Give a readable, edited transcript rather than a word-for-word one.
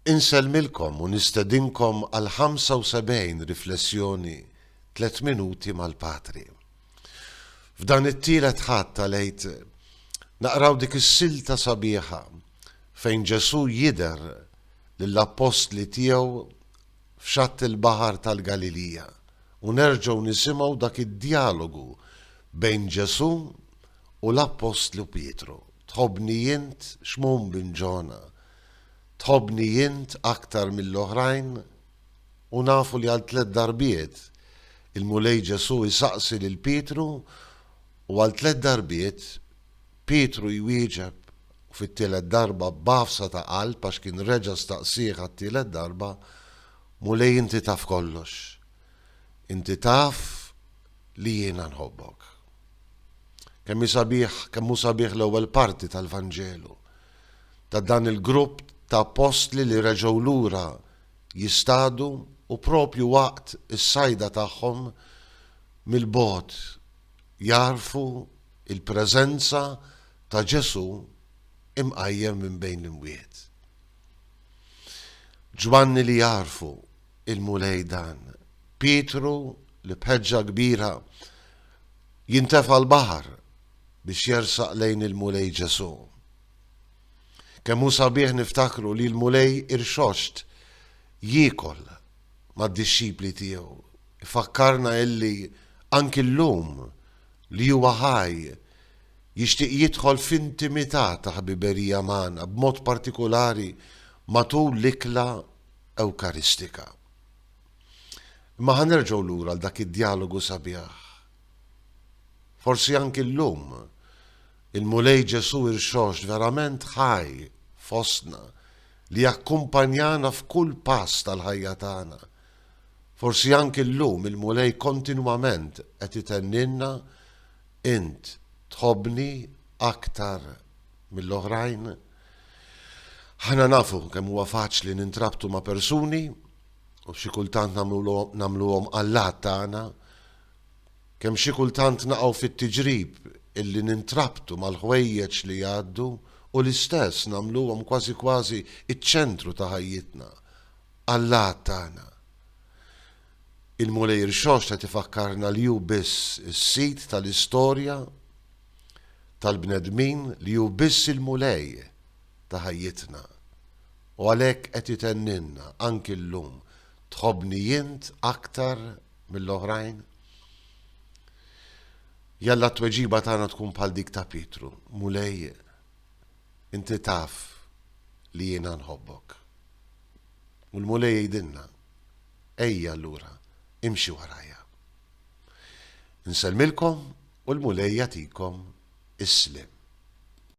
Insellmilkom u nistedinkom għall-75 riflessjoni Tliet Minuti mal-Patri. F'dan it-tielet Ħadd tal-Għid naqraw dik is-silta sabiħa fejn Ġesù jidher lill-appostli tiegħu f'xatt il-baħar tal-Galilija u nerġgħu nisimgħu dak id-djalogu bejn Ġesù u l-appostlu Pietru, Tħobbni int, Xmun bin Ġona? Tħobbni int aktar mill-oħrajn? U nafu li għal tlett darbiet il-Mulej Ġesù jsaqsi lil Pietru u għal tlett darbiet Pietru jwieġeb u fit-tielet darba b'għafsa ta' qalb għax kien reġa' staqsieh għat-tielet darba, Mulej inti taf kollox. Inti taf li jiena nħobbok. Kemm hi sabiħ, kemm hu sabiħ l-ewwel parti tal-Vanġelu ta' dan il-grupp ta' appostli li reġgħu lura jistadu u propju waqt is-sajda tagħhom mill-bogħod jagħrfu l-preżenza ta' Ġesù imqajjem minn bejn l-imwiet. Ġwanni li jagħrfu il-Mulej dan, Pietru li b'ħeġġa kbira jintefa' l-baħar biex jersaq lejn il-Mulej Ġesù. Kemm hu sabiħ niftakru li l-Mulej irxoxt jiekol mad-dixxipli tiegħu. Ifakkarna illi anki llum li huwa ħaj jixtieq jidħol f'intimità ta' ħbiberija magħna b'mod partikulari matul l-ikla Ewkaristika. Imma ħa nerġgħu lura għal dak id-djalogu sabiħ. Forsi anki llum il-Mulej Ġesù irxoxt verament ħaj fostna li jakkumpanjana f'kull pass tal-ħajja tagħna. Forsi anki llum il-Mulej kontinwament qed itennilna int tħobbni aktar mill-oħrajn. Aħna nafu kemm huwa faċli nintrabtu ma' persuni u xi kultant nagħmluhom allat tagħna, kemm xi kultant naqgħu fit-tiġrib illi nintrabtu mal-ħwejjeġ li jgħaddu u l-istess nagħmluhom kważi kważi ċ-ċentru ta' ħajjitna, allat tagħna. Il-Mulej Irxoxt qed ifakkarna li hu biss is-Sid tal-istorja tal-bnedmin, li hu biss il-Mulej ta' ħajjitna. U għalhekk qed itenninna anki llum, Tħobbni int aktar mill-oħrajn? Jalla t-tweġiba tagħna tkun bħal dik ta' Pietru, Mulej, inti taf li jiena nħobbok. U l-Mulej jgħidilna, Ejja allura, imxi warajja. Insellmilkom u l-Mulej jagħtikom is-sliem.